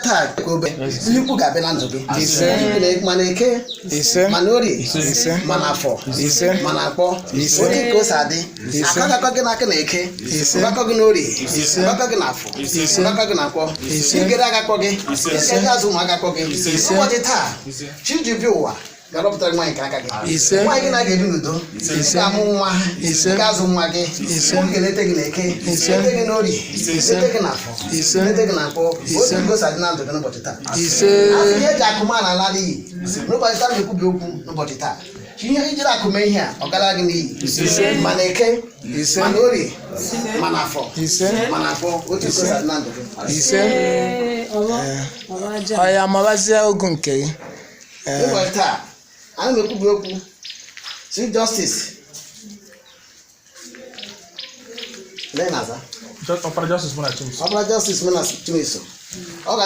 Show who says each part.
Speaker 1: Taa ka obe ihe ukwu ga-abịa na ndụ gị.
Speaker 2: Ise.
Speaker 1: Ma na Eke,
Speaker 2: Ise.
Speaker 1: ma na Orie,
Speaker 2: Ise.
Speaker 1: ma na Afọ,
Speaker 2: Ise.
Speaker 1: ma na Nkwọ.
Speaker 2: Ise.
Speaker 1: Oke ka o si adị.
Speaker 2: Ise.
Speaker 1: Akọ gakọ gị n'aka na Eke,
Speaker 2: Ise.
Speaker 1: gbakọ gị n'Orie,
Speaker 2: Ise.
Speaker 1: gbakọ gị n'Afọ,
Speaker 2: Ise.
Speaker 1: gbakọ gị na Nkwọ.
Speaker 2: Ise.
Speaker 1: Igere agakọ gị, ike azụ ụmụ agakọ gị.
Speaker 2: Ise.
Speaker 1: Ụbọchị taa, chi ji bịa ụwa ga-arọpụtara nwaanyị nke aka gị.
Speaker 2: Ise.
Speaker 1: Nwaanyị gị na ga-ebi n'udo.
Speaker 2: Ise.
Speaker 1: Ị ga-amụ nwa.
Speaker 2: Ise.
Speaker 1: Ị ga-azụ nwa gị.
Speaker 2: Ise.
Speaker 1: Ọ ga-eleta gị n'Eke,
Speaker 2: Ise.
Speaker 1: lete gị n'Orie,
Speaker 2: Ise.
Speaker 1: lete gị n'Afọ,
Speaker 2: Ise.
Speaker 1: lete gị na Nkwọ.
Speaker 2: Ise.
Speaker 1: Otu gosi adị na ndụ gị n'ụbọchị taa.
Speaker 2: Ise.
Speaker 1: Asị ihe eji akụma na ala n'iyi n'ụbọchị taa, na-ekwubi okwu n'ụbọchị taa, ihe ijiri akụme ihe a, ọ gara gị n'iyi.
Speaker 2: Ise.
Speaker 1: Ma na Eke,
Speaker 2: Ise.
Speaker 1: ma na Orie, ma na Afọ,
Speaker 2: Ise.
Speaker 1: ma na Nkwọ, otu gosi adị na ndụ gị.
Speaker 2: Ise.
Speaker 3: Ọwọ ọwọ aja.
Speaker 2: Ọ ya mabazie ogu nke gị. Ee.
Speaker 1: N'ụbọchị taa, ana m ekwubi okwu si Justice. Lee na-aza.
Speaker 4: Ọkpara Justice Munachims.
Speaker 1: Ọbụla Justice Munachims, ọ ga